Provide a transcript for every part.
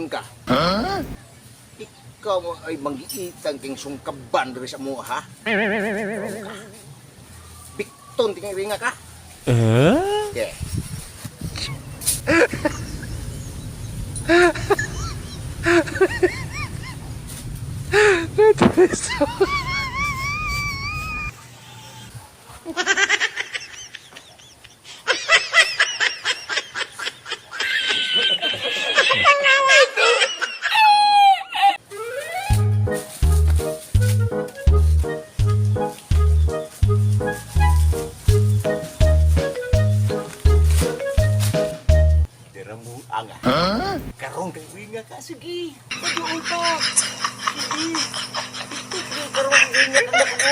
ka. Ikaw mo ay manggiitang king sungkaban diri sa mo, ha? Karon ka. Bikton ting ringa ka. Okay. Dira mo anga. Karon kay ringa ka, sige. Paduol pa. Sige. Bikton ting karon ringa ka na ko.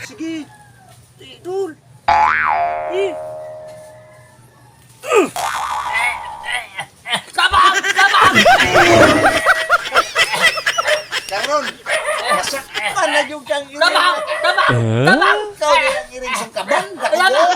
Sige. Idol. Eh. Tabang! Tabang! Karon, masakpan na yung kang iring. Tabang! Tabang! Tabang! Ikaw na ang iring sungkaban. Tabang!